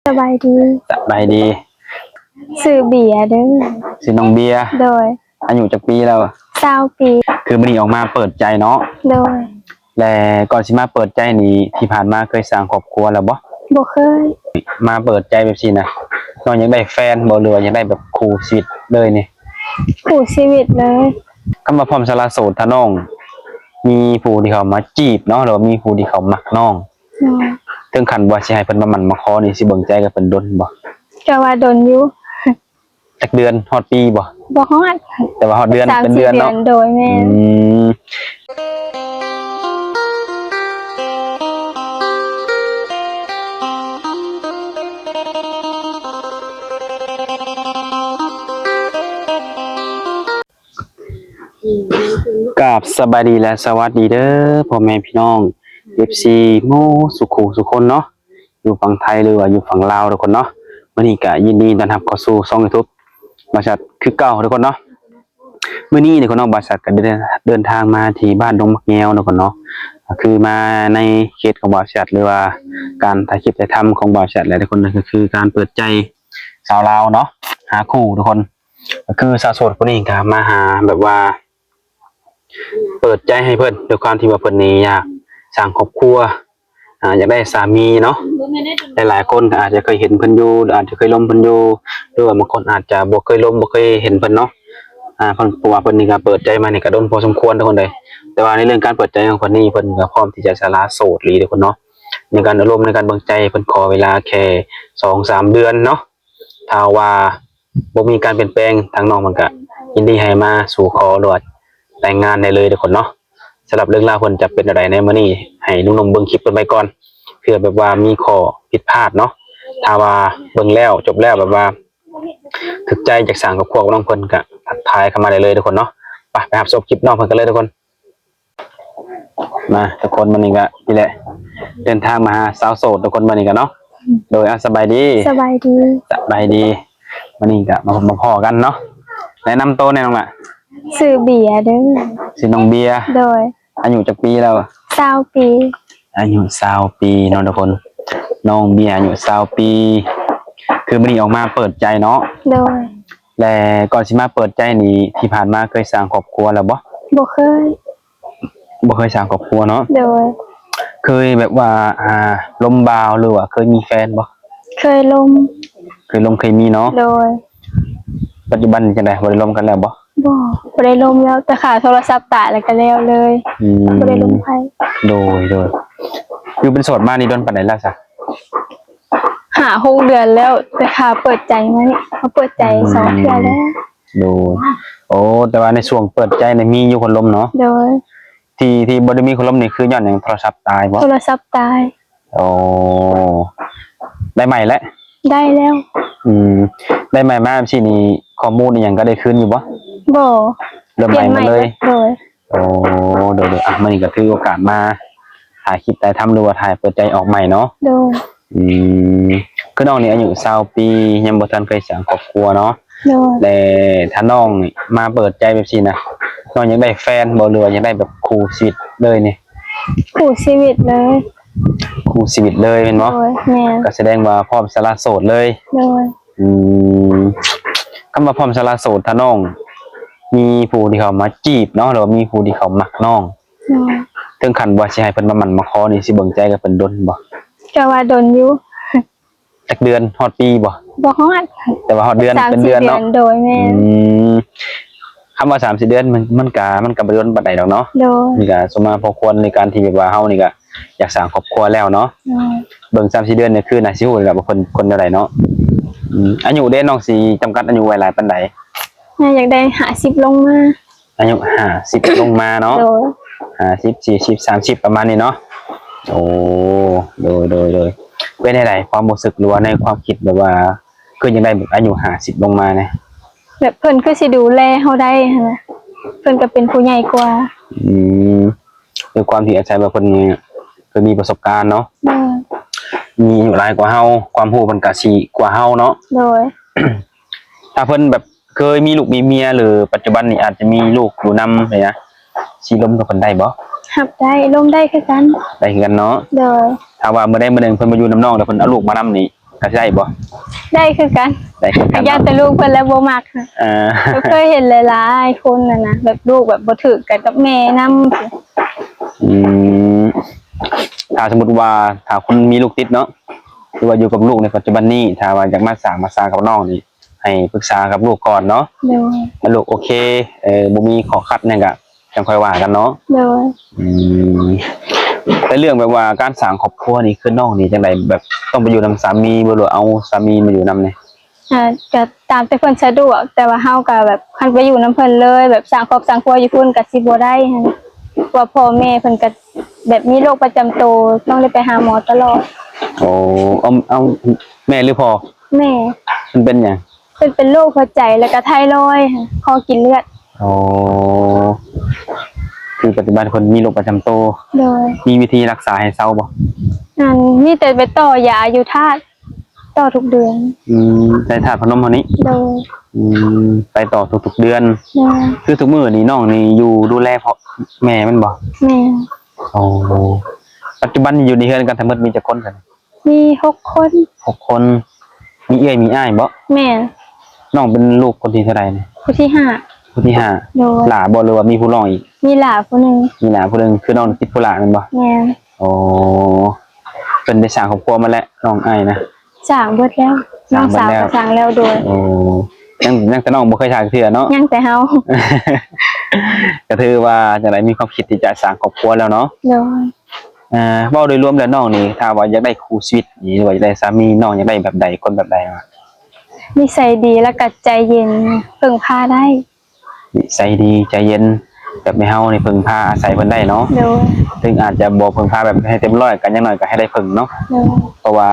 ສະບາຍດີ. ສະບາຍດີ. ຊື່ເບຍເດີ. ຊື່ນ້ອງເບຍ. ໂດຍ. ອາຍຸຈັກປີແລ້ວ? ຊາວປີ. ຄືມື້ນີ້ອອກມາເປີດໃຈເນາະ? ໂດຍ. ແລະ ກ່ອນຊິມາເປີດໃຈນີ້ ທີ່ຜ່ານມາເຄີຍສ້າງຄອບຄົວແລ້ວບໍ່? ບໍ່ເຄີຍ. ມາເປີດໃຈແບບຊີ້ນະ ນ້ອງຢາກໄດ້ແຟນບໍ່ ຫຼືວ່າຢາກໄດ້ແບບຄູ່ຊີວິດເລີຍນີ້? ຄູ່ຊີວິດເລີຍ. ຄຳວ່າພ້ອມສະຫຼະໂສດ ຖ້ານ້ອງມີຜູ້ທີ່ເຂົ້າມາຈີບເນາະ ຫຼືວ່າມີຜູ້ທີ່ເຂົ້າມັກນ້ອງ ໂດຍ ເຖິງຂັ້ນວ່າຊິໃຫ້ເພິ່ນມາໝັ້ນມາຂໍນີ້ ຊິເບິ່ງໃຈກັບເພິ່ນດົນບໍ່? ກໍວ່າດົນຢູ່. ຈັກເດືອນ ຮອດປີບໍ່? ບໍ່ຮອດ. ແຕ່ວ່າຮອດເດືອນ ສາມສີ່ເດືອນເນາະ? ເປັນເດືອນເນາະ. ໂດຍ ແມ່ນ. ອືມ. ກາບສະບາຍດີ ແລະ ສະຫວັດດີເດີ ພໍ່ແມ່ພີ່ນ້ອງ ເອັຟຊີ ໝູ່ສູ່ຄູ່ສູ່ຄົນເນາະ. ຢູ່ຝັ່ງໄທ ຫຼືວ່າຢູ່ຝັ່ງລາວທຸກຄົນເນາະ. ມື້ນີ້ກະຍິນດີຕ້ອນຮັບເຂົ້າສູ່ຊ່ອງຢູທູບບ່າວສັດຄືເກົ່າທຸກຄົນເນາະ. ມື້ນີ້ທຸກຄົນເນາະ ບ່າວສັດກະໄດ້ເດີນທາງມາທີ່ບ້ານດົງໝາກແງວທຸກຄົນເນາະ. ກະຄືມາໃນເຂດຂອງບ່າວສັດ ຫຼືວ່າການຖ່າຍຄລິບຖ່າຍທຳຂອງບ່າວສັດແຫຼະທຸກຄົນ ກະຄືການເປີດໃຈສາວລາວເນາະ ຫາຄູ່ທຸກຄົນ. ກະຄືສາວໂສດຜູ້ນີ້ກະມາຫາແບບວ່າ ເປີດໃຈໃຫ້ເພິ່ນ ດ້ວຍຄວາມທີ່ວ່າເພິ່ນນີ້ຢາກສ້າງຄອບຄົວ ອາ ຢາກໄດ້ສາມີເນາະ. ຫຼາຍໆຄົນກໍອາດຈະເຄີຍເຫັນເພິ່ນຢູ່ ຫຼືອາດຈະເຄີຍລົມເພິ່ນຢູ່ ຫຼືວ່າບາງຄົນອາດຈະບໍ່ເຄີຍລົມ ບໍ່ເຄີຍເຫັນເພິ່ນເນາະ. ອາ ເພິ່ນ ເພາະວ່າເພິ່ນນີ້ກໍເປີດໃຈມານີ້ກໍດົນພໍສົມຄວນທຸກຄົນເດ. ແຕ່ວ່າໃນເລື່ອງການເປີດໃຈຂອງເພິ່ນນີ້ ເພິ່ນກໍພ້ອມທີ່ຈະສະຫຼະໂສດອີ່ຫຼີທຸກຄົນເນາະ. ໃນການອົບຮົມ ໃນການເບິ່ງໃຈ ເພິ່ນຂໍເວລາແຄ່ສອງສາມເດືອນເນາະ. ຖ້າວ່າບໍ່ມີການປ່ຽນແປງ ທາງນ້ອງເພິ່ນກະຍິນດີໃຫ້ມາສູ່ຂໍ ຫຼືວ່າແຕ່ງງານໄດ້ເລີຍທຸກຄົນເນາະ. ສຳລັບເລື່ອງລາວເພິ່ນຈະເປັນແນວໃດໃນມື້ນີ້ ໃຫ້ໜຸ່ມໆເບິ່ງຄລິບເພິ່ນໄວ້ກ່ອນ ເພື່ອແບບວ່າມີຂໍ້ຜິດພາດເນາະ. ຖ້າວ່າເບິ່ງແລ້ວ ຈົບແລ້ວ ແບບວ່າຖືກໃຈ ຢາກສ້າງຄອບຄົວກັບນ້ອງເພິ່ນ ກະທັກທາຍເຂົ້າມາໄດ້ເລີຍທຸກຄົນເນາະ. ໄປ ໄປຮັບຊົມຄລິບນ້ອງເພິ່ນກັນເລີຍທຸກຄົນ. ມາທຸກຄົນ ມື້ນີ້ກະນີ້ແຫຼະ ເດີນທາງມາຫາສາວໂສດທຸກຄົນ ມື້ນີ້ກະເນາະ. ໂດຍ ອາ ສະບາຍດີ. ສະບາຍດີ. ສະບາຍດີ. ມື້ນີ້ກະມາພົບມາພໍ້ກັນເນາະ. ແນະນຳໂຕແດ່ນ້ອງລະ. ຊື່ເບຍເດີ. ຊື່ນ້ອງເບຍ. ໂດຍ. ອາຍຸຈັກປີແລ້ວ? ຊາວປີ. ອາຍຸຊາວປີເນາະທຸກຄົນ. ນ້ອງເບຍອາຍຸຊາວປີ ຄືມື້ນີ້ອອກມາເປີດໃຈເນາະ. ໂດຍ. ແລະ ກ່ອນຊິມາເປີດໃຈນີ້ ທີ່ຜ່ານມາເຄີຍສ້າງຄອບຄົວແລ້ວບໍ່? ບໍ່ເຄີຍ. ບໍ່ເຄີຍສ້າງຄອບຄົວເນາະ. ໂດຍ. ເຄີຍແບບວ່າ ອ່າ ລົມບ່າວ ຫຼືວ່າເຄີຍມີແຟນບໍ່? ເຄີຍລົມ. ເຄີຍລົມເຄີຍມີເນາະ. ໂດຍ. ປັດຈຸບັນນີ້ຈັ່ງໃດ ບໍ່ໄດ້ລົມກັນແລ້ວບໍ່? ບໍ່ ບໍ່ໄດ້ລົມແລ້ວ ແຕ່ຄ່າໂທລະສັບຕາຍແລ້ວກໍແລ້ວເລີຍ. ອືມ ບໍ່ໄດ້ລົມໃຜ. ໂດຍ ໂດຍ. ຢູ່ເປັນໂສດມານີ້ດົນປານໃດແລ້ວຊະ? ຫ້າຫົກເດືອນແລ້ວ ແຕ່ຄ່າເປີດໃຈມານີ້ ເຮົາເປີດໃຈ ອືມ ສອງເທື່ອແລ້ວ. ໂດຍ. ໂອ້ ແຕ່ວ່າໃນຊ່ວງເປີດໃຈນີ້ມີຢູ່ຄົນລົມເນາະ? ໂດຍ. ທີ່ ທີ່ບໍ່ໄດ້ມີຄົນລົມນີ້ຄືຍ້ອນຫຍັງ? ໂທລະສັບຕາຍບໍ່? ໂທລະສັບຕາຍ. ໂອ້ ໄດ້ໃໝ່ແລ້ວ? ໄດ້ແລ້ວ. ອືມ ໄດ້ໃໝ່ມາຈັ່ງຊີ້ນີ້ ຂໍ້ມູນອີ່ຫຍັງກໍໄດ້ຄືນຢູ່ບໍ່? ບໍ່. ເລີ່ມໃໝ່ໝົດເລີຍ? ໂດຍ. ໂອ້ ໂດຍໆ ອ່ະ ມື້ນີ້ກໍຖືໂອກາດມາຖ່າຍຄລິບຖ່າຍທຳ ຫຼືວ່າຖ່າຍເປີດໃຈອອກໃໝ່ເນາະ? ໂດຍ. ອືມ ຄືນ້ອງນີ້ອາຍຸຊາວປີ ຍັງບໍ່ທັນເຄີຍສ້າງຄອບຄົວເນາະ? ໂດຍ. ແລະ ຖ້ານ້ອງນີ້ມາເປີດໃຈແບບຊີ້ນະ ນ້ອງຢາກໄດ້ແຟນບໍ່ ຫຼືວ່າຢາກໄດ້ແບບຄູ່ຊີວິດເລີຍນີ້? ຄູ່ຊີວິດເລີຍ. ຄູ່ຊີວິດເລີຍແມ່ນບໍ່? ໂດຍ ແມ່ນ. ກໍສະແດງວ່າພ້ອມສະຫຼະໂສດເລີຍ. ໂດຍ. ອືມ ຄຳວ່າພ້ອມສະຫຼະໂສດ ຖ້ານ້ອງມີຜູ້ທີ່ເຂົ້າມາຈີບເນາະ ຫຼືວ່າມີຜູ້ທີ່ເຂົ້າມັກນ້ອງ ໂດຍ ເຖິງຂັ້ນວ່າຊິໃຫ້ເພິ່ນມາໝັ້ນມາຂໍນີ້ ຊິເບິ່ງໃຈກັບເພິ່ນດົນບໍ່? ກໍວ່າດົນຢູ່. ຈັກເດືອນ ຮອດປີບໍ່? ບໍ່ຮອດ. ແຕ່ວ່າຮອດເດືອນ ສາມສີ່ເດືອນເນາະ? ໂດຍ ແມ່ນ. ອືມ ຄຳວ່າສາມສີ່ເດືອນ ມັນ ມັນກະ ມັນກະບໍ່ດົນປານໃດດອກເນາະ? ໂດຍ. ນີ້ກະສົມມາພໍຄວນໃນການທີ່ແບບວ່າເຮົານີ້ກະ ຢາກສ້າງຄອບຄົວແລ້ວເນາະ. ໂດຍ. ເບິ່ງສາມສີ່ເດືອນນີ້ຄືໜ້າຊິຮູ້ແລ້ວວ່າເພິ່ນຄົນແນວໃດເນາະ. ອືມ ອາຍຸເດ້ ນ້ອງຊິຈຳກັດອາຍຸໄວ້ຫຼາຍປານໃດ? ນ້ອງຢາກໄດ້ຫ້າສິບລົງມາ. ອາຍຸຫ້າສິບລົງມາເນາະ. ໂດຍ. ຫ້າສິບ ສີ່ສິບ ສາມສິບ ປະມານນີ້ເນາະ. ໂອ້ ໂດຍ ໂດຍ ໂດຍ. ເປັນຈັ່ງໃດຄວາມຮູ້ສຶກ ຫຼືວ່າໃນຄວາມຄິດແບບວ່າ ຄືຢາກໄດ້ແບບອາຍຸຫ້າສິບລົງມາແນະ? ແບບເພິ່ນຄືຊິດູແລເຮົາໄດ້ຫັ້ນນະ ເພິ່ນກໍເປັນຜູ້ໃຫຍ່ກວ່າ. ອືມ ດ້ວຍຄວາມທີ່ອາໄສວ່າເພິ່ນເຄີຍມີປະສົບການເນາະ. ໂດຍ. ມີອາຍຸຫຼາຍກວ່າເຮົາ ຄວາມຮູ້ເພິ່ນກະຊິກວ່າເຮົາເນາະ. ໂດຍ. ຖ້າເພິ່ນແບບເຄີຍມີລູກມີເມຍ ຫຼືປັດຈຸບັນນີ້ອາດຈະມີລູກຢູ່ນຳນີ້ນະ ຊິລົມກັບເພິ່ນໄດ້ບໍ່? ຮັບໄດ້ ລົມໄດ້ຄືກັນ. ໄດ້ຄືກັນເນາະ. ໂດຍ. ຖ້າວ່າມື້ໃດມື້ໜຶ່ງເພິ່ນມາຢູ່ນຳນ້ອງ ແລ້ວເພິ່ນເອົາລູກມານຳນີ້ ກໍຊິໄດ້ບໍ່? ໄດ້ຄືກັນ ໄດ້ຄືກັນ ຢ້ານແຕ່ລູກເພິ່ນແລ້ວບໍ່ມັກ. ເອີ ເຄີຍເຫັນຫຼາຍໆຄົນຫັ້ນນະ ແບບລູກແບບບໍ່ຖືກກັນກັບແມ່ນຳ. ອືມ ຖ້າສົມມຸດວ່າ ຖ້າຄົນມີລູກຕິດເນາະ ຫຼືວ່າຢູ່ກັບລູກໃນປັດຈຸບັນນີ້ ຖ້າວ່າຢາກມາສ້າງມາສາກັບນ້ອງນີ້ ໃຫ້ປຶກສາກັບລູກກ່ອນເນາະ. ໂດຍ ຖ້າລູກໂອເຄ ເອີ ບໍ່ມີຂໍ້ຂັດຫຍັງກະ ຈັ່ງຄ່ອຍວ່າກັນເນາະ. ໂດຍ ອືມ ແຕ່ເລື່ອງແບບວ່າການສ້າງຄອບຄົວນີ້ ຄືນ້ອງນີ້ຈັ່ງໃດ ແບບຕ້ອງໄປຢູ່ນຳສາມີບໍ່ ຫຼືເອົາສາມີມາຢູ່ນຳນີ້? ອ່າ ກະຕາມແຕ່ເພິ່ນສະດວກ ແຕ່ວ່າເຮົາກະແບບຄັນໄປຢູ່ນຳເພິ່ນເລີຍ ແບບສ້າງຄອບສ້າງຄົວຢູ່ພຸ້ນກະຊິບໍ່ໄດ້ຫັ້ນ ເພາະວ່າພໍ່ແມ່ເພິ່ນກະແບບມີໂລກປະຈຳໂຕ ຕ້ອງໄດ້ໄປຫາໝໍຕະຫຼອດ. ໂອ້ ເອົາ ເອົາ ແມ່ ຫຼືພໍ່? ແມ່. ເພິ່ນເປັນຫຍັງ? ເພິ່ນເປັນໂລກຫົວໃຈ ແລ້ວກະໄທຣອຍ ຄໍກິນເລືອດ. ອໍ ຄືປັດຈຸບັນເພິ່ນມີໂລກປະຈຳໂຕ. ໂດຍ ມີວິທີຮັກສາໃຫ້ເຊົາບໍ່? ອັນ ມີແຕ່ໄປຕໍ່ຢາຢູ່ທາດ ຕໍ່ທຸກເດືອນ. ອືມ ໃນທາດພະນົມເຮົານີ້? ໂດຍ ອືມ ໄປຕໍ່ທຸກໆເດືອນ. ໂດຍ ຄືທຸກມື້ນີ້ນ້ອງນີ້ຢູ່ດູແລພໍ່ແມ່ແມ່ນບໍ່? ແມ່ນ. ໂອ້ ປັດຈຸບັນນີ້ຢູ່ໃນເຮືອນກັນທັງໝົດມີຈັກຄົນຊັ້ນ? ມີຫົກຄົນ. ຫົກຄົນ ມີເອື້ອຍມີອ້າຍບໍ່? ແມ່ນ. ນ້ອງເປັນລູກຄົນທີເທົ່າໃດນີ້? ຜູ້ທີຫ້າ. ຜູ້ທີຫ້າ. ໂດຍ ຫຼ້າບໍ່ ຫຼືວ່າມີຜູ້ນ້ອງອີກ? ມີຫຼ້າຜູ້ໜຶ່ງ. ມີຫຼ້າຜູ້ໜຶ່ງ ຄືນ້ອງຕິດຜູ້ຫຼ້າແມ່ນບໍ່? ແມ່ນ. ໂອ້ ເພິ່ນໄດ້ສ້າງຄອບຄົວມາແລ້ວ ນ້ອງອ້າຍນະ? ສ້າງເບິດແລ້ວ. ນ້ອງສາວກະສ້າງແລ້ວ. ໂດຍ ໂອ້ ຍັງ ຍັງແຕ່ນ້ອງບໍ່ເຄີຍສ້າງເທື່ອເນາະ? ຍັງແຕ່ເຮົາ. ກະຖືວ່າຈັ່ງໃດ ມີຄວາມຄິດທີ່ຈະສ້າງຄອບຄົວແລ້ວເນາະ? ໂດຍ. ເອີ ເວົ້າໂດຍລວມແລ້ວນ້ອງນີ້ ຖ້າວ່າຢາກໄດ້ຄູ່ຊີວິດນີ້ ຫຼືວ່າຢາກໄດ້ສາມີ ນ້ອງຢາກໄດ້ແບບໃດ ຄົນແບບໃດ? ນິໄສດີ ແລ້ວກະໃຈເຢັນ ເພິ່ງພາໄດ້. ນິໄສດີ ໃຈເຢັນ ແບບໃຫ້ເຮົານີ້ເພິ່ງພາອາໄສເພິ່ນໄດ້ເນາະ? ໂດຍ. ເຖິງອາດຈະບໍ່ເພິ່ງພາແບບໃຫ້ເຕັມຮ້ອຍ ກະຢ່າງໜ້ອຍກະໃຫ້ໄດ້ເພິ່ງເນາະ? ໂດຍ. ເພາະວ່າ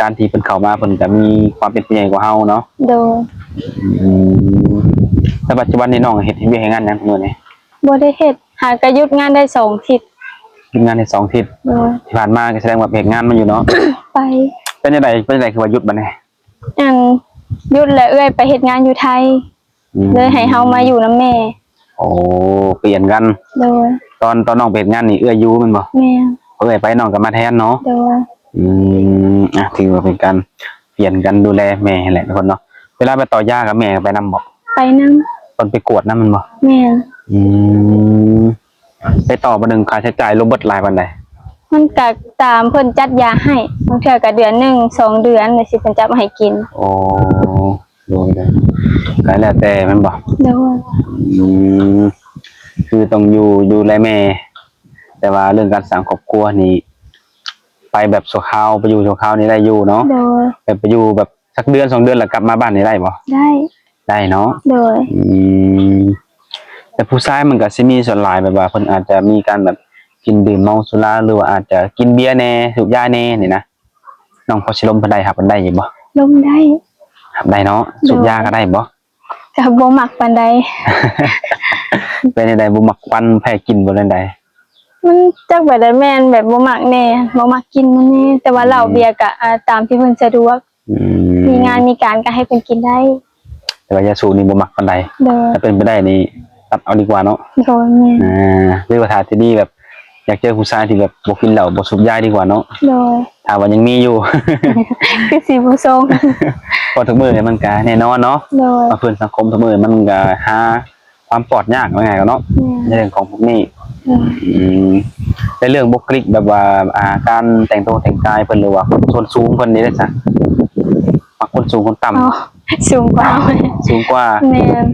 ການທີ່ເພິ່ນເຂົ້າມາ ເພິ່ນກະມີຄວາມເປັນຜູ້ໃຫຍ່ກວ່າເຮົາເນາະ? ໂດຍ. ອືມ ແຕ່ປັດຈຸບັນນີ້ນ້ອງເຮັດວຽກເຮັດງານຫຍັງມື້ນີ້? ບໍ່ໄດ້ເຮັດ. ຫາກະຢຸດງານໄດ້ສອງທິດ. ຢຸດງານໄດ້ສອງທິດ. ໂດຍ. ທີ່ຜ່ານມາກະສະແດງວ່າໄປເຮັດງານມາຢູ່ເນາະ? ໄປ. ເປັນຈັ່ງໃດ ເປັນຈັ່ງໃດຄືວ່າຢຸດບັດນີ້? ອັນ ຢຸດແລ້ວເອື້ອຍໄປເຮັດງານຢູ່ໄທ. ອືມ ເລີຍໃຫ້ເຮົາມາຢູ່ນຳແມ່. ໂອ້ ປ່ຽນກັນ. ໂດຍ. ຕອນ ຕອນນ້ອງໄປເຮັດງານນີ້ເອື້ອຍຢູ່ແມ່ນບໍ່? ແມ່ນ. ເອື້ອຍໄປນ້ອງກະມາແທນເນາະ? ໂດຍ. ອືມ ອ່ະ ຖືວ່າເປັນການປ່ຽນກັນດູແລແມ່ຫັ້ນແຫຼະທຸກຄົນເນາະ. ເວລາໄປຕໍ່ຢາກະແມ່ໄປນຳບໍ່? ໄປນຳ. ເພິ່ນໄປກວດນຳແມ່ນບໍ່? ແມ່ນ. ອືມ ໄປຕໍ່ ບາດໜຶ່ງຄ່າໃຊ້ຈ່າຍລວມເບິດຫຼາຍປານໃດ? ມັນກະຕາມເພິ່ນຈັດຢາໃຫ້ ບາງເທື່ອກະເດືອນໜຶ່ງສອງເດືອນຈັ່ງຊີ້ ເພິ່ນຈັດມາໃຫ້ກິນ. ໂອ້ ໂດຍ ໂດຍ ກະແລ້ວແຕ່ແມ່ນບໍ່? ໂດຍ. ອືມ ຄືຕ້ອງຢູ່ ຢູ່ແລແມ່ ແຕ່ວ່າເລື່ອງການສ້າງຄອບຄົວນີ້ ໄປແບບຊົ່ວຄາວ ໄປຢູ່ຊົ່ວຄາວນີ້ໄດ້ຢູ່ເນາະ? ໂດຍ. ແບບໄປຢູ່ແບບ ຈັກເດືອນສອງເດືອນແລ້ວກັບມາບ້ານນີ້ໄດ້ບໍ່? ໄດ້. ໄດ້ເນາະ? ໂດຍ. ອືມ ແຕ່ຜູ້ຊາຍມັນກະຊິມີສ່ວນຫຼາຍແບບວ່າເພິ່ນອາດຈະມີການແບບກິນດື່ມເມົາສຸລາ ຫຼືວ່າອາດຈະກິນເບຍແດ່ ສູບຢາແດ່ນີ້ນະ ນ້ອງພໍຊິລົມເພິ່ນໄດ້ ຮັບເພິ່ນໄດ້ຢູ່ບໍ່? ລົມໄດ້. ຮັບໄດ້ເນາະ? ໂດຍ. ສູບຢາກະໄດ້ບໍ່? ກະບໍ່ມັກປານໃດ. ເປັນຈັ່ງໃດ ບໍ່ມັກຄວັນ ແພ້ກິ່ນບໍ່ ແນວໃດ? ມັນຈັກແບບໃດ ແມ່ນແບບບໍ່ມັກແດ່ ບໍ່ມັກກິ່ນມັນແດ່ ແຕ່ວ່າເຫຼົ້າ ອືມ ເບຍກະ ອ່າ ຕາມທີ່ເພິ່ນສະດວກ. ອືມ ມີງານມີການກະໃຫ້ເພິ່ນກິນໄດ້ ແຕ່ວ່າຢາສູບນີ້ບໍ່ມັກປານໃດ. ໂດຍ. ຖ້າເປັນໄປໄດ້ນີ້ຕັດເອົາດີກວ່າເນາະ? ໂດຍ ແມ່ນ. ອ່າ ຫຼືວ່າຖ້າທີ່ດີແບບ ຢາກເຈີຜູ້ຊາຍທີ່ແບບບໍ່ກິນເຫຼົ້າ ບໍ່ສູບຢາດີກວ່າເນາະ? ໂດຍ. ຖ້າວ່າຍັງມີຢູ່ ຄືຊິບໍ່ສົ່ງ ເພາະທຸກມື້ນີ້ມັນກະແນ່ນອນເນາະ? ໂດຍ. ມາພື້ນສັງຄົມທຸກມື້ມັນກະຫາ ຄວາມປອດຍາກ ວ່າງ່າຍໆເນາະ? ແມ່ນ. ໃນເລື່ອງຂອງພວກນີ້. ແມ່ນ. ອືມ ໃນເລື່ອງບຸກຄະລິກແບບວ່າ ອ່າ ການແຕ່ງໂຕແຕ່ງກາຍເພິ່ນ ຫຼືວ່າສ່ວນສູງເພິ່ນນີ້ເດ້ຊະ? ມັກຄົນສູງຄົນຕ່ຳ? ອໍ ສູງກວ່າເຮົາ. ສູງກວ່າ. ແມ່ນ.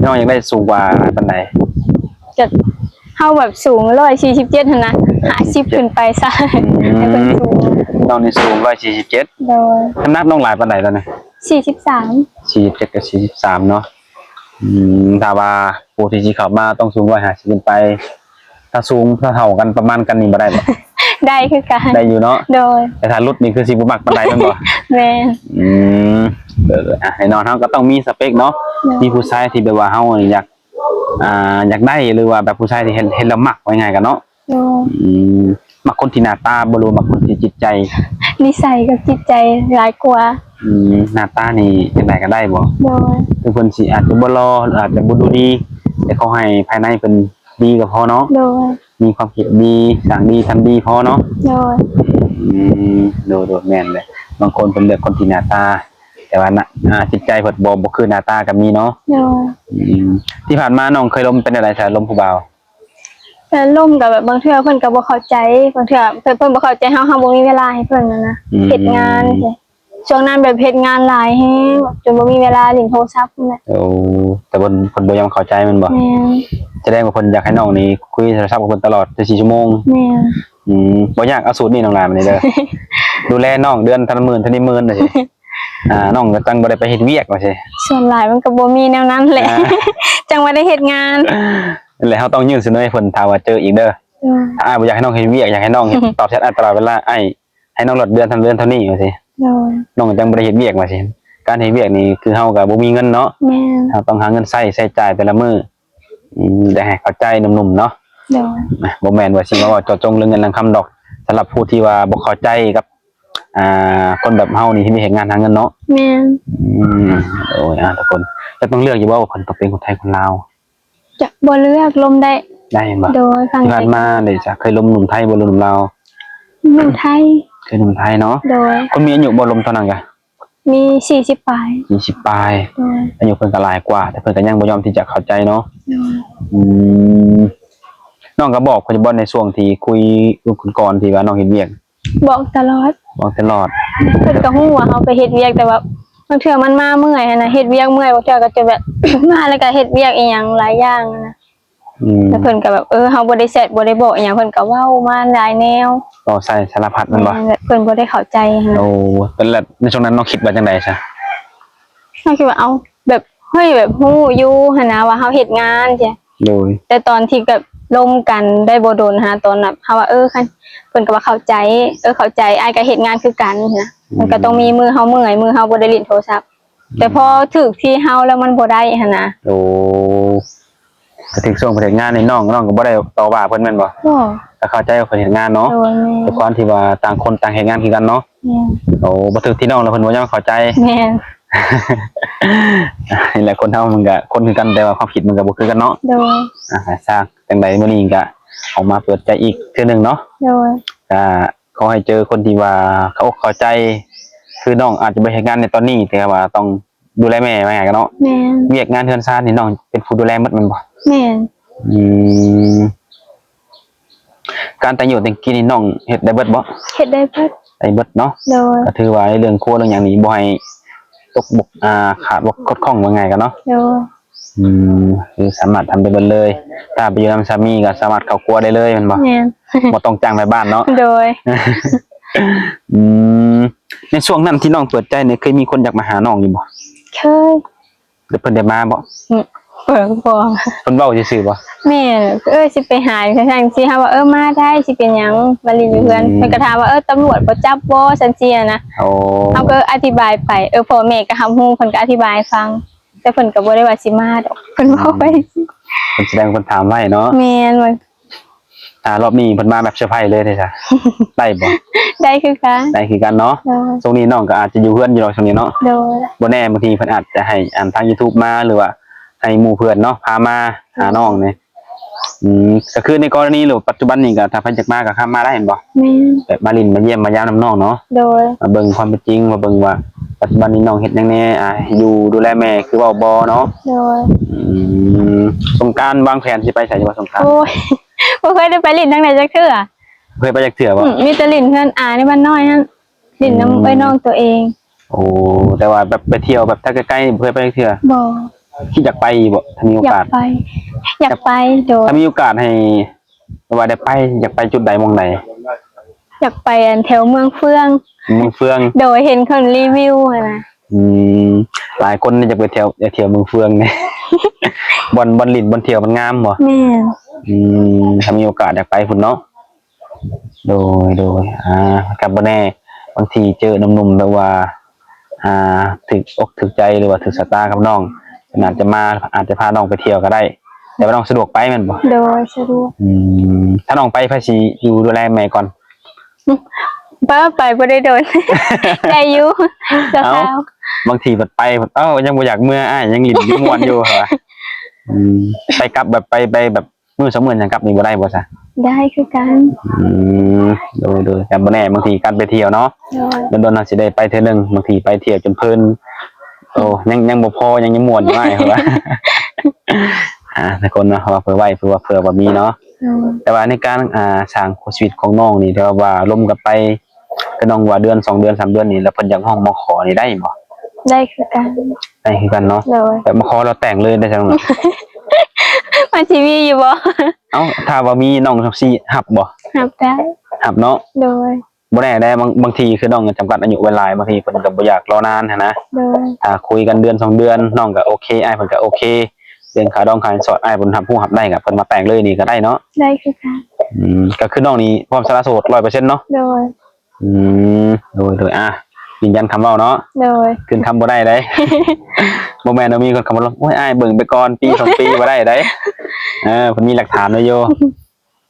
ນ້ອງຢາກໄດ້ສູງກວ່າປານໃດ? ກະເຮົາແບບສູງຮ້ອຍສີ່ສິບເຈັດຫັ້ນນະ ຫ້າສິບຂຶ້ນໄປຊະ. ອືມ ໃຫ້ເພິ່ນສູງ. ນ້ອງນີ້ສູງຮ້ອຍສີ່ສິບເຈັດ. ໂດຍ. ນ້ຳໜັກນ້ອງຫຼາຍປານໃດຕອນນີ້? ສີ່ສິບສາມ. ສີ່ສິບເຈັດກັບສີ່ສິບສາມເນາະ. ອືມ ຖ້າວ່າຜູ້ທີ່ຊິເຂົ້າມາຕ້ອງສູງຮ້ອຍຫ້າສິບຂຶ້ນໄປ ຖ້າສູງເທົ່າໆກັນປະມານກັນນີ້ບໍ່ໄດ້ບໍ່? ໄດ້ຄືກັນ. ໄດ້ຢູ່ເນາະ? ໂດຍ. ແຕ່ຖ້າຫຼຸດນີ້ຄືຊິບໍ່ມັກປານໃດແມ່ນບໍ່? ແມ່ນ. ອືມ ເອີ ອ່ະ ແນ່ນອນເຮົາກໍຕ້ອງມີສະເປັກເນາະ. ໂດຍ. ມີຜູ້ຊາຍທີ່ແບບວ່າເຮົາຢາກ ອ່າ ຢາກໄດ້ ຫຼືວ່າແບບຜູ້ຊາຍທີ່ເຫັນ ເຫັນແລ້ວມັກ ວ່າງ່າຍໆກັນເນາະ. ໂດຍ. ອືມ ມັກຄົນທີ່ໜ້າຕາບໍ່ ຫຼືວ່າມັກຄົນທີ່ຈິດໃຈ? ນິໄສກັບຈິດໃຈຫຼາຍກວ່າ. ອືມ ໜ້າຕານີ້ຈັ່ງໃດກໍໄດ້ບໍ່? ໂດຍ. ຄືເພິ່ນຊິອາດຈະບໍ່ຫຼໍ່ ຫຼືອາດຈະບໍ່ດູດີ ແຕ່ຂໍໃຫ້ພາຍໃນເພິ່ນດີກໍພໍເນາະ. ໂດຍ. ມີຄວາມຄິດດີ ສ້າງດີ ທຳດີພໍເນາະ. ໂດຍ. ອືມ ໂດຍໆ ແມ່ນແຫຼະ. ບາງຄົນເພິ່ນເລືອກຄົນທີ່ໜ້າຕາ ແຕ່ວ່າໜ້າ ອ່າ ຈິດໃຈເພິ່ນບໍ່ ບໍ່ຄືໜ້າຕາກໍມີເນາະ. ໂດຍ. ອືມ ທີ່ຜ່ານມານ້ອງເຄີຍລົມເປັນແນວໃດຊະ ລົມຜູ້ບ່າວ? ແຕ່ລົມກໍແບບບາງເທື່ອເພິ່ນກໍບໍ່ເຂົ້າໃຈ ບາງເທື່ອເພິ່ນ ເພິ່ນບໍ່ເຂົ້າໃຈເຮົາ ເຮົາບໍ່ມີເວລາໃຫ້ເພິ່ນຫັ້ນນະ. ອືມ ເຮັດງານ ອືມ ຈັ່ງຊີ້ ຊ່ວງນັ້ນແບບເຮັດງານຫຼາຍແຮງ ຈົນບໍ່ມີເວລາຫຼິ້ນໂທລະສັບຫັ້ນແຫຼະ. ໂອ້ ແຕ່ເພິ່ນ ເພິ່ນບໍ່ຍອມເຂົ້າໃຈແມ່ນບໍ່? ແມ່ນ. ສະແດງວ່າເພິ່ນຢາກໃຫ້ນ້ອງນີ້ຄຸຍໂທລະສັບກັບເພິ່ນຕະຫຼອດ ຊາວສີ່ຊົ່ວໂມງ. ແມ່ນ. ອືມ ບໍ່ຍາກ ເອົາສູດນີ້ນ້ອງຫຼາ ມື້ນີ້ເດີ ດູແລນ້ອງເດືອນເທົ່ານັ້ນໝື່ນ ເທົ່ານີ້ໝື່ນ ຈັ່ງຊີ້ ອ່າ ນ້ອງກໍຈັ່ງບໍ່ໄດ້ໄປເຮັດວຽກ ວ່າຊີ້. ສ່ວນຫຼາຍມັນກໍບໍ່ມີແນວນັ້ນແຫຼະ ອ່າ ຈັ່ງວ່າໄດ້ເຮັດງານ ແລ້ວເຮົາຕ້ອງຍື່ນສະເໜີໃຫ້ເພິ່ນ ຖ້າວ່າເຈີອີກເດີ. ໂດຍ. ຖ້າອ້າຍບໍ່ຢາກໃຫ້ນ້ອງເຮັດວຽກ ຢາກໃຫ້ນ້ອງເຮັດ ຕອບແຊັດອ້າຍຕະຫຼອດເວລາ ອ້າຍ ໃຫ້ນ້ອງລອດເດືອນເທົ່ານັ້ນເດືອນເທົ່ານີ້ ວ່າຊີ້. ໂດຍ. ນ້ອງຈັ່ງບໍ່ໄດ້ເຮັດວຽກ ວ່າຊີ້. ການເຮັດວຽກນີ້ຄືເຮົາກໍບໍ່ມີເງິນເນາະ. ແມ່ນ. ເຮົາຕ້ອງຫາເງິນໃຊ້ ໃຊ້ຈ່າຍແຕ່ລະມື້. ອືມ ຢາກໃຫ້ເຂົ້າໃຈໜຸ່ມໆເນາະ. ໂດຍ. ນະ ບໍ່ແມ່ນວ່າຊິມາເວົ້າເຈາະຈົງເລື່ອງເງິນເລື່ອງຄຳດອກ ສຳລັບຜູ້ທີ່ວ່າບໍ່ເຂົ້າໃຈກັບ ອ່າ ຄົນແບບເຮົານີ້ທີ່ໄປເຮັດງານຫາເງິນເນາະ. ແມ່ນ. ອືມ ໂດຍ. ອ່າ ທຸກຄົນ ຈະຕ້ອງເລືອກຢູ່ບໍ່ວ່າເພິ່ນຕ້ອງເປັນຄົນໄທຄົນລາວ? ຈະບໍ່ເລືອກ ລົມໄດ້. ໄດ້ແມ່ນບໍ່? ໂດຍ. ທີ່ຜ່ານມາເດຊະ ເຄີຍລົມໜຸ່ມໄທບໍ່ ຫຼືໜຸ່ມລາວ? ໜຸ່ມໄທ. ເຄີຍໜຸ່ມໄທເນາະ. ໂດຍ. ຄົນມີອາຍຸບໍ່ ລົມຕອນນັ້ນກະ? ມີສີ່ສິບປາຍ. ສີ່ສິບປາຍ. ໂດຍ. ອາຍຸເພິ່ນກໍຫຼາຍກວ່າ ແຕ່ເພິ່ນກໍຍັງບໍ່ຍອມທີ່ຈະເຂົ້າໃຈເນາະ. ໂດຍ. ອືມ ນ້ອງກໍບອກເພິ່ນຢູ່ບໍ່ ໃນຊ່ວງທີ່ຄຸຍ ລຸ້ນກ່ອນທີ່ວ່ານ້ອງເຮັດວຽກ? ບອກຕະຫຼອດ. ບອກຕະຫຼອດ. ເພິ່ນກໍຮູ້ວ່າເຮົາໄປເຮັດວຽກ ແຕ່ວ່າບາງເທື່ອມັນມາເມື່ອຍຫັ້ນນະ ເຮັດວຽກເມື່ອຍ ບາງເທື່ອກໍຈະແບບ ມາແລ້ວກໍເຮັດວຽກອີ່ຫຍັງຫຼາຍຢ່າງນະ. ອືມ ແລ້ວເພິ່ນກໍແບບ ເອີ ເຮົາບໍ່ໄດ້ແຊັດ ບໍ່ໄດ້ບອກອີ່ຫຍັງ ເພິ່ນກໍເວົ້າມາຫຼາຍແນວ ເວົ້າໃສ່ສາລະພັດແມ່ນບໍ່? ແມ່ນ. ເພິ່ນບໍ່ໄດ້ເຂົ້າໃຈຫັ້ນນະ. ໂອ້ ແລ້ວໃນຊ່ວງນັ້ນນ້ອງຄິດວ່າຈັ່ງໃດຊະ? ນ້ອງຄິດວ່າ ເອົ້າ ແບບ ເຮີ້ຍ ແບບຮູ້ຢູ່ຫັ້ນນະວ່າເຮົາເຮັດງານຊີ້. ໂດຍ. ແຕ່ຕອນທີ່ແບບລົມກັນໄດ້ບໍ່ດົນຫັ້ນນະ ຕອນແບບເຮົາວ່າ ເອີ ຄັນ ເພິ່ນກໍວ່າເຂົ້າໃຈ ເອີ ເຂົ້າໃຈ ອ້າຍກໍເຮັດງານຄືກັນນະ. ອືມ ມັນກໍຕ້ອງມີມື້ເຮົາເມື່ອຍ ມື້ເຮົາບໍ່ໄດ້ຫຼິ້ນໂທລະສັບ. ແຕ່ພໍຖືກທີ່ເຮົາແລ້ວມັນບໍ່ໄດ້ຫັ້ນນະ. ໂອ້ ກໍຖືກຊ່ວງໄປເຮັດງານໃຫ້ນ້ອງ ນ້ອງກໍບໍ່ໄດ້ຕໍ່ວ່າເພິ່ນແມ່ນບໍ່? ບໍ່. ກໍເຂົ້າໃຈວ່າເພິ່ນເຮັດງານເນາະ. ໂດຍ. ແມ່ນ. ດ້ວຍຄວາມທີ່ວ່າຕ່າງຄົນຕ່າງເຮັດງານຄືກັນເນາະ. ແມ່ນ. ໂອ້ ບໍ່ຖືກທີ່ນ້ອງແລ້ວເພິ່ນບໍ່ຍອມເຂົ້າໃຈ. ແມ່ນ. ນີ້ແຫຼະ ຄົນເຮົາມັນກໍຄົນຄືກັນ ແຕ່ວ່າຄວາມຄິດມັນກໍບໍ່ຄືກັນເນາະ. ໂດຍ. ອ່າ ຊາກ ຈັ່ງໃດມື້ນີ້ກໍອອກມາເປີດໃຈອີກເທື່ອໜຶ່ງເນາະ. ໂດຍ. ກໍ ຂໍໃຫ້ເຈີຄົນທີ່ວ່າເຂົ້າອົກເຂົ້າໃຈຄືນ້ອງ ອາດຈະບໍ່ເຮັດງານໃນຕອນນີ້ ແຕ່ວ່າຕ້ອງດູແລແມ່ ວ່າງ່າຍໆເນາະ. ແມ່ນ. ວຽກງານເຮືອນຊານນີ້ນ້ອງເປັນຜູ້ດູແລໝົດແມ່ນບໍ່? ແມ່ນ. ອືມ ການແຕ່ງຢູ່ແຕ່ງກິນນີ້ນ້ອງເຮັດໄດ້ເບິດບໍ່? ເຮັດໄດ້ເບິດ. ໄດ້ເບິດເນາະ. ໂດຍ. ກໍຖືວ່າໃນເລື່ອງຄົວເລື່ອງຫຍັງນີ້ບໍ່ໃຫ້ຕົກບົກ ອ່າ ຂາດບົກ ຂັດຂ້ອງ ວ່າງ່າຍໆກັນເນາະ. ໂດຍ. ອືມ ຄືສາມາດທຳໄດ້ເບິດເລີຍ ຖ້າໄປຢູ່ນຳສາມີກໍສາມາດເຂົ້າຄົວໄດ້ເລີຍແມ່ນບໍ່? ແມ່ນ. ບໍ່ຕ້ອງຈ້າງແມ່ບ້ານເນາະ. ໂດຍ. ອືມ ໃນຊ່ວງນັ້ນທີ່ນ້ອງເປີດໃຈນີ້ ເຄີຍມີຄົນຢາກມາຫານ້ອງຢູ່ບໍ່? ເຄີຍ. ແລ້ວເພິ່ນໄດ້ມາບໍ່? ອືມ ເພິ່ນບໍ່ ເພິ່ນເວົ້າຊື່ໆບໍ່? ແມ່ນ. ເອີ ຊິໄປຫາຈັ່ງຊັ້ນຈັ່ງຊີ້ ເຮົາວ່າ ເອີ ມາໄດ້ ຊິເປັນຫຍັງ ມາຫຼິ້ນຢູ່ເຮືອນ. ອືມ ເພິ່ນກໍຖາມວ່າ ເອີ ຕຳຫຼວດບໍ່ຈັບບໍ່ ຊັ້ນຊີ້ນະ. ໂອ້ ເຮົາກໍອະທິບາຍໄປ ເອີ ພໍ່ແມ່ກໍຮັບຮູ້ ເພິ່ນກໍອະທິບາຍໃຫ້ຟັງ. ແຕ່ເພິ່ນກໍບໍ່ໄດ້ວ່າຊິມາດອກ ເພິ່ນເວົ້າໄປ. ອືມ ເພິ່ນສະແດງເພິ່ນຖາມໄວ້ເນາະ. ແມ່ນ. ອ່າ ລອບນີ້ເພິ່ນມາແບບເຊີໄພຣສ໌ເລີຍເດ້ຊະ ໄດ້ບໍ່? ໄດ້ຄືກັນ. ໄດ້ຄືກັນເນາະ. ໂດຍ. ຊ່ວງນີ້ນ້ອງກໍອາດຈະຢູ່ເຮືອນຢູ່ດອກຊ່ວງນີ້ເນາະ. ໂດຍ. ບໍ່ແນ່ ບາງທີເພິ່ນອາດຈະໃຫ້ ອັນ ທາງຢູທູບມາ ຫຼືວ່າໃຫ້ໝູ່ເພື່ອນເນາະ ພາມາຫານ້ອງນີ້. ອືມ ກໍຄືໃນກໍລະນີ ຫຼື ປັດຈຸບັນນີ້ກໍ ຖ້າໃຜຢາກມາກໍຂ້າມມາໄດ້ແມ່ນບໍ່? ແມ່ນ. ແບບມາຫຼິ້ນມາຢ້ຽມມາຢາມນຳນ້ອງເນາະ. ໂດຍ. ມາເບິ່ງຄວາມເປັນຈິງ ມາເບິ່ງວ່າປັດຈຸບັນນີ້ນ້ອງເຮັດຫຍັງແດ່ ອາ ຢູ່ດູແລແມ່ຄືເວົ້າບໍ່ເນາະ. ໂດຍ. ອືມ ສົງການວາງແຜນຊິໄປໃສຢູ່ບໍ່ສົງການ? ໂອ້ຍ ບໍ່ເຄີຍໄດ້ໄປຫຼິ້ນທາງໃດຈັກເທື່ອ. ບໍ່ເຄີຍໄປຈັກເທື່ອບໍ່? ອືມ ມີແຕ່ຫຼິ້ນເຮືອນອາໃນບ້ານນ້ອຍຫັ້ນ ຫຼິ້ນນຳ ອືມ ເອື້ອຍນ້ອງຕົວເອງ. ໂອ້ ແຕ່ວ່າແບບໄປທ່ຽວແບບທາງໃກ້ໆ ບໍ່ເຄີຍໄປຈັກເທື່ອ? ບໍ່. ຄິດຢາກໄປຢູ່ບໍ່ ຖ້າມີໂອກາດ? ຢາກໄປ ຢາກໄປ. ໂດຍ. ຖ້າມີໂອກາດໃຫ້ ແບບວ່າໄດ້ໄປ ຢາກໄປຈຸດໃດ ໝ່ອງໃດ? ຢາກໄປ ອັນ ແຖວເມືອງເຟືອງ. ເມືອງເຟືອງ. ໂດຍ. ເຫັນເຂົາຣີວິວຫັ້ນນະ. ອືມ ຫຼາຍຄົນຢາກໄປທ່ຽວ ຢາກທ່ຽວເມືອງເຟືອງນີ້ ບ່ອນ ບ່ອນຫຼິ້ນ ບ່ອນທ່ຽວມັນງາມບໍ່? ແມ່ນ. ອືມ ຖ້າມີໂອກາດຢາກໄປພຸ້ນເນາະ. ໂດຍ ໂດຍ. ອ່າ ກັບບໍ່ແນ່ ບາງທີເຈີໜຸ່ມໆ ແບບວ່າ ອ່າ ຖືກອົກຖືກໃຈ ຫຼືວ່າຖືກຊະຕາກັບນ້ອງ ເພິ່ນອາດຈະມາ ອາດຈະພານ້ອງໄປທ່ຽວກໍໄດ້. ແຕ່ວ່ານ້ອງສະດວກໄປແມ່ນບໍ່? ໂດຍ ສະດວກ. ອືມ ຖ້ານ້ອງໄປ ໃຜຊິຢູ່ດູແລແມ່ກ່ອນ? ໄປ ໄປບໍ່ໄດ້ດົນ ໄດ້ຢູ່. ເອົ້າ ບາງທີບັດໄປ ເອົ້າ ຍັງບໍ່ຢາກເມືອ ອ້າຍຍັງຫຼິ້ນຢູ່ມ່ວນຢູ່ ວ່າ. ອືມ ໄປກັບແບບ ໄປ ໄປແບບ ມື້ສອງມື້ຫຍັງກັບນີ້ບໍ່ໄດ້ບໍ່ຊະ? ໄດ້ຄືກັນ. ອືມ ໂດຍໆ ແຕ່ບໍ່ແນ່ ບາງທີການໄປທ່ຽວເນາະ ໂດຍ ດົນໆ ເຮົາຊິໄດ້ໄປເທື່ອໜຶ່ງ ບາງທີໄປທ່ຽວຈົນເພີນ ໂອ້ ຍັງ ຍັງບໍ່ພໍ ຍັງ ຍັງມ່ວນຢູ່ອ້າຍ ເຂົາວ່າ ອ່າ ທຸກຄົນເນາະ ເຂົາວ່າເຜື່ອໄວ້ ເຜື່ອວ່າ ເຜື່ອວ່າມີເນາະ ໂດຍ ແຕ່ວ່າໃນການ ອ່າ ສ້າງຄູ່ຊີວິດຂອງນ້ອງນີ້ ຖືວ່າລົມກັນໄປ ກໍນ້ອງວ່າເດືອນສອງເດືອນສາມເດືອນນີ້ ແລ້ວເພິ່ນຢາກຮ້ອງມາຂໍນີ້ໄດ້ບໍ່? ໄດ້ຄືກັນ. ໄດ້ຄືກັນເນາະ ໂດຍ ແບບມາຂໍແລ້ວແຕ່ງເລີຍໄດ້ຊັ້ນ ມັນຊິມີຢູ່ບໍ່? ເອົ້າ ຖ້າວ່າມີນ້ອງຊິຮັບບໍ່? ຮັບໄດ້. ຮັບເນາະ ໂດຍ ບໍ່ແນ່ໃດ ບາງ ບາງທີຄືນ້ອງຈຳກັດອາຍຸໄວ້ຫຼາຍ ບາງທີເພິ່ນກໍບໍ່ຢາກລໍນານຫັ້ນນະ ໂດຍ ຖ້າຄຸຍກັນເດືອນສອງເດືອນ ນ້ອງກໍໂອເຄ ອ້າຍເພິ່ນກໍໂອເຄ ເລື່ອງຄ່າດອງຄ່າສິນສອດ ອ້າຍເພິ່ນຮັບຮູ້ຮັບໄດ້ ກໍເພິ່ນມາແຕ່ງເລີຍນີ້ກໍໄດ້ເນາະ ໄດ້ຄືກັນ. ອືມ ກໍຄືນ້ອງນີ້ພ້ອມສະຫຼະໂສດຮ້ອຍເປີເຊັນເນາະ? ໂດຍ. ອືມ ໂດຍໆ ອ່າ ຢືນຢັນຄຳເວົ້າເນາະ ໂດຍ ຂຶ້ນຄຳບໍ່ໄດ້ເດ້ ບໍ່ແມ່ນວ່າມີຄົນເຂົ້າມາລົມ ໂອ້ຍ ອ້າຍເບິ່ງໄປກ່ອນ ປີສອງປີບໍ່ໄດ້ເດ້ ເອີ ເພິ່ນມີຫຼັກຖານໄວ້ຢູ່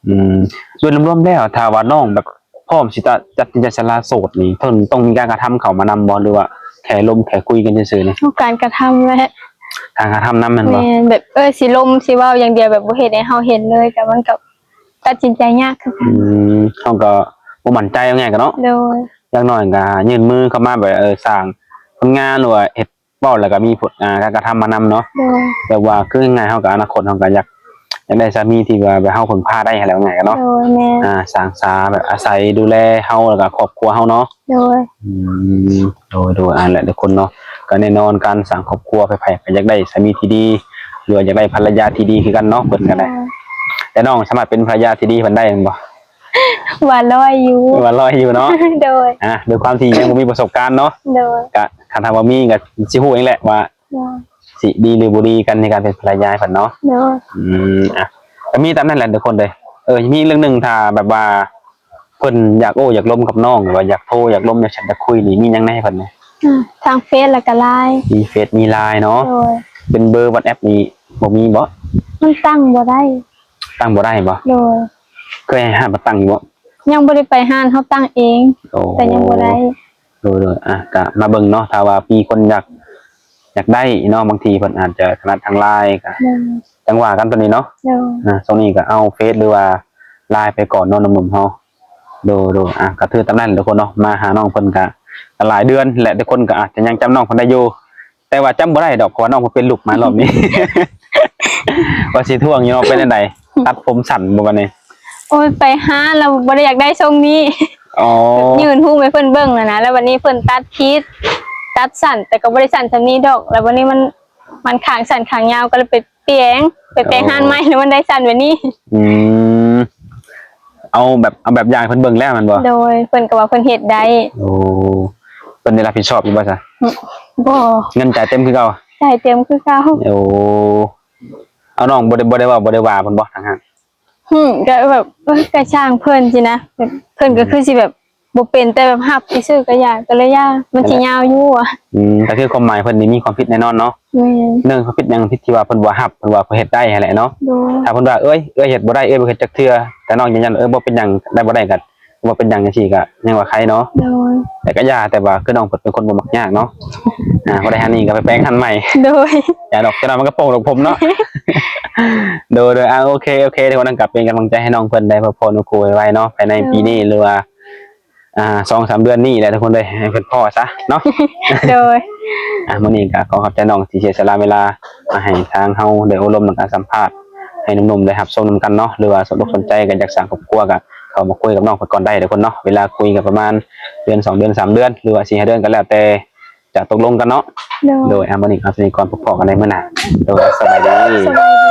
ອືມ ໂດຍລວມໆ ແລ້ວ ຖ້າວ່ານ້ອງແບບພ້ອມຊິຕະ ຕັດສິນໃຈສະຫຼະໂສດນີ້ ເພິ່ນຕ້ອງມີການກະທຳເຂົ້າມານຳບໍ່ ຫຼືວ່າແຄ່ລົມແຄ່ຄຸຍກັນຊື່ໆ ນີ້? ຕ້ອງການກະທຳແຫຼະ ການກະທຳນຳແມ່ນບໍ່? ແມ່ນ ແບບ ເອີ ຊິລົມຊິເວົ້າຢ່າງດຽວ ແບບບໍ່ເຮັດໃຫ້ເຮົາເຫັນເລີຍ ກໍມັນກໍ ຕັດສິນໃຈຍາກຄືກັນ. ອືມ ເຮົາກໍບໍ່ໝັ້ນໃຈ ເອົາງ່າຍໆ ກໍເນາະ ໂດຍ ຢ່າງໜ້ອຍກໍຍື່ນມືເຂົ້າມາແບບ ເອີ ສ້າງຜົນງານ ຫຼືວ່າເຮັດ ເວົ້າແລ້ວກໍມີຜົນ ອ່າ ການກະທຳມານຳເນາະ ໂດຍ ແບບວ່າຄືງ່າຍໆ ເຮົາກໍອະນາຄົດເຮົາກໍຢາກ ຢາກໄດ້ສາມີທີ່ວ່າແບບເຮົາເພິ່ງພາໄດ້ຫັ້ນແຫຼະ ເອົາງ່າຍໆ ກໍເນາະ ໂດຍ ແມ່ນ ອ່າ ສ້າງສາແບບອາໄສດູແລເຮົາ ແລ້ວກໍຄອບຄົວເຮົາເນາະ ໂດຍ ອືມ ໂດຍໆ ອັນແຫຼະ ທຸກຄົນເນາະ ກໍແນ່ນອນການສ້າງຄອບຄົວ ໃຜໆ ກໍຢາກໄດ້ສາມີທີ່ດີ ຫຼືວ່າຢາກໄດ້ພັນລະຍາທີ່ດີຄືກັນເນາະ ເພິ່ນກໍໄດ້ ໂດຍ ແຕ່ນ້ອງສາມາດເປັນພັນລະຍາທີ່ດີໃຫ້ເພິ່ນໄດ້ແມ່ນບໍ່? ວ່າຮ້ອຍຢູ່ ວ່າຮ້ອຍຢູ່ເນາະ ໂດຍ ອ່າ ດ້ວຍຄວາມທີ່ຍັງບໍ່ມີປະສົບການເນາະ ໂດຍ ກະຄັນຖ້າວ່າມີກໍຊິຮູ້ເອງແຫຼະວ່າ ໂດຍ ຊິດີຫຼືບໍ່ດີກັນໃນການເປັນພັນລະຍາໃຫ້ເພິ່ນເນາະ ໂດຍ ອືມ ອ່າ ກໍມີຕາມນັ້ນແຫຼະທຸກຄົນເດີ ເອີ ມີອີກເລື່ອງໜຶ່ງ ຖ້າແບບວ່າເພິ່ນຢາກໂອ້ຢາກລົມກັບນ້ອງ ຫຼືວ່າຢາກໂທຢາກລົມຢາກແຊັດຢາກຄຸຍນີ້ ມີຫຍັງແນໃຫ້ເພິ່ນແດ່? ອ່າ ທາງເຟສແລ້ວກໍລາຍ ມີເຟສມີລາຍເນາະ ໂດຍ ເປັນເບີວັອດແອັບນີ້ບໍ່ມີບໍ່? ມັນຕັ້ງບໍ່ໄດ້ ຕັ້ງບໍ່ໄດ້ບໍ່? ໂດຍ ເຄີຍໃຫ້ຮ້ານມາຕັ້ງຢູ່ບໍ່? ຍັງບໍ່ໄດ້ໄປຮ້ານ ເຮົາຕັ້ງເອງ ໂອ້ ແຕ່ຍັງບໍ່ໄດ້ ໂດຍໆ ອ່ະ ກະມາເບິ່ງເນາະ ຖ້າວ່າມີຄົນຢາກ ຢາກໄດ້ເນາະ ບາງທີເພິ່ນອາດຈະຖະໜັດທາງລາຍ ກະ ໂດຍ ຈັ່ງວ່າກັນໂຕນີ້ເນາະ ໂດຍ ອ່ະ ຊ່ວງນີ້ກະເອົາເຟສ ຫຼືວ່າລາຍໄປກ່ອນເນາະ ໜຸ່ມໆ ເຮົາ ໂດຍໆ ອ່ະ ກະຖືຕາມນັ້ນທຸກຄົນເນາະ ມາຫານ້ອງເພິ່ນກະ ກະຫຼາຍເດືອນແຫຼະ ທຸກຄົນກະອາດຈະຍັງຈຳນ້ອງເພິ່ນໄດ້ຢູ່ ແຕ່ວ່າຈຳບໍ່ໄດ້ດອກ ເພາະວ່ານ້ອງເພິ່ນປ່ຽນລຸກມາລອບນີ້ ວ່າຊິທວງຢູ່ເນາະ ເປັນຈັ່ງໃດ ຕັດຜົມສັ້ນບໍ່ບັດນີ້? ໂອ້ຍ ໄປຫາແລ້ວບໍ່ໄດ້ຢາກໄດ້ຊົງນີ້ ອໍ ແບບຍື່ນຮູບໃຫ້ເພິ່ນເບິ່ງຫັ້ນນະ ແລ້ວບັດນີ້ເພິ່ນຕັດຜິດ ຕັດສັ້ນ ແຕ່ກໍບໍ່ໄດ້ສັ້ນສ່ຳນີ້ດອກ ແລ້ວບັດນີ້ມັນ ມັນຂ້າງສັ້ນຂ້າງຍາວ ກໍເລີຍໄປປ່ຽນ ໄປແປງຮ້ານໃໝ່ ອໍ ແລ້ວມັນໄດ້ສັ້ນແບບນີ້ ອືມ ເອົາແບບ ເອົາແບບຢ່າງໃຫ້ເພິ່ນເບິ່ງແລ້ວແມ່ນບໍ່? ໂດຍ ເພິ່ນກໍວ່າເພິ່ນເຮັດໄດ້ ໂອ້ ເພິ່ນໄດ້ຮັບຜິດຊອບຢູ່ບໍ່ຊະ? ບໍ່ ເງິນຈ່າຍເຕັມຄືເກົ່າ? ຈ່າຍເຕັມຄືເກົ່າ ໂອ້ ເອົາ ນ້ອງບໍ່ໄດ້ ບໍ່ໄດ້ເວົ້າ ບໍ່ໄດ້ວ່າເພິ່ນບໍ່ທາງຮ້ານ? ຫື ກໍແບບ ເອີ ກໍຊ່າງເພິ່ນຊີ້ນະ ແບບເພິ່ນກໍຄືຊິແບບບໍ່ເປັນ ແຕ່ແບບຮັບຊື່ໆ ກໍຢ່າ ກໍເລີຍຢ່າ ມັນຊິຍາວຢູ່ຫວາ ອືມ ກໍຄືຄວາມໝາຍເພິ່ນນີ້ມີຄວາມຜິດແນ່ນອນເນາະ ແມ່ນ ເລື່ອງຄວາມຜິດຫຍັງ ຜິດທີ່ວ່າເພິ່ນບໍ່ຮັບ ເພິ່ນວ່າເພິ່ນເຮັດໄດ້ຫັ້ນແຫຼະເນາະ ໂດຍ ຖ້າເພິ່ນວ່າ ເອີຍ ເອື້ອຍເຮັດບໍ່ໄດ້ ເອື້ອຍບໍ່ເຮັດຈັກເທື່ອ ແຕ່ນ້ອງຢືນຢັນ ເອີ ບໍ່ເປັນຫຍັງ ໄດ້ບໍ່ໄດ້ກໍ ບໍ່ເປັນຫຍັງຈັ່ງຊີ້ກໍຍັງວ່າໄຄເນາະ ໂດຍ ແຕ່ກໍຢ່າ ແຕ່ວ່າຄືນ້ອງເພິ່ນເປັນຄົນບໍ່ມັກຍາກເນາະ ອ່າ ບໍ່ໄດ້ຫັ້ນນີ້ກໍໄປແປງຫັ້ນໃໝ່ ໂດຍ ຢ່າດອກ ຈັກໜ່ອຍມັນກໍໂປ່ງດອກຜົມເນາະ ໂດຍໆ ອ່າ ໂອເຄ ໂອເຄ ທຸກຄົນກໍເປັນກຳລັງໃຈໃຫ້ນ້ອງເພິ່ນໄດ້ພົບພໍ້ໜູຄູ່ໄວໆເນາະ ພາຍໃນ ໂດຍ ປີນີ້ ຫຼືວ່າ ອ່າ ສອງສາມເດືອນນີ້ແຫຼະທຸກຄົນເອີຍ ໃຫ້ເພິ່ນພໍ້ຊະເນາະ ໂດຍ ອ່າ ມື້ນີ້ກໍຂໍຂອບໃຈນ້ອງທີ່ເສຍສະຫຼະເວລາມາໃຫ້ທາງເຮົາໄດ້ໂອ້ລົມ ແລະ ການສຳພາດ ໃຫ້ໜຸ່ມໆໄດ້ຮັບຊົມນຳກັນເນາະ ຫຼືວ່າສົນອົກສົນໃຈ ກໍຢາກສ້າງຄອບຄົວ ກໍເຂົ້າມາຄຸຍກັບນ້ອງເພິ່ນກ່ອນໄດ້ທຸກຄົນເນາະ ເວລາຄຸຍກໍປະມານເດືອນສອງເດືອນສາມເດືອນ ຫຼືວ່າສີ່ຫ້າເດືອນກໍແລ້ວແຕ່ຈະຕົກລົງກັນເນາະ ໂດຍ ໂດຍ ອ່າ ມື້ນີ້ເຮົາສະໜິດກ່ອນ ພົບພໍ້ກັນໃນມື້ໜ້າ ໂດຍ ສະບາຍດີ ສະບາຍ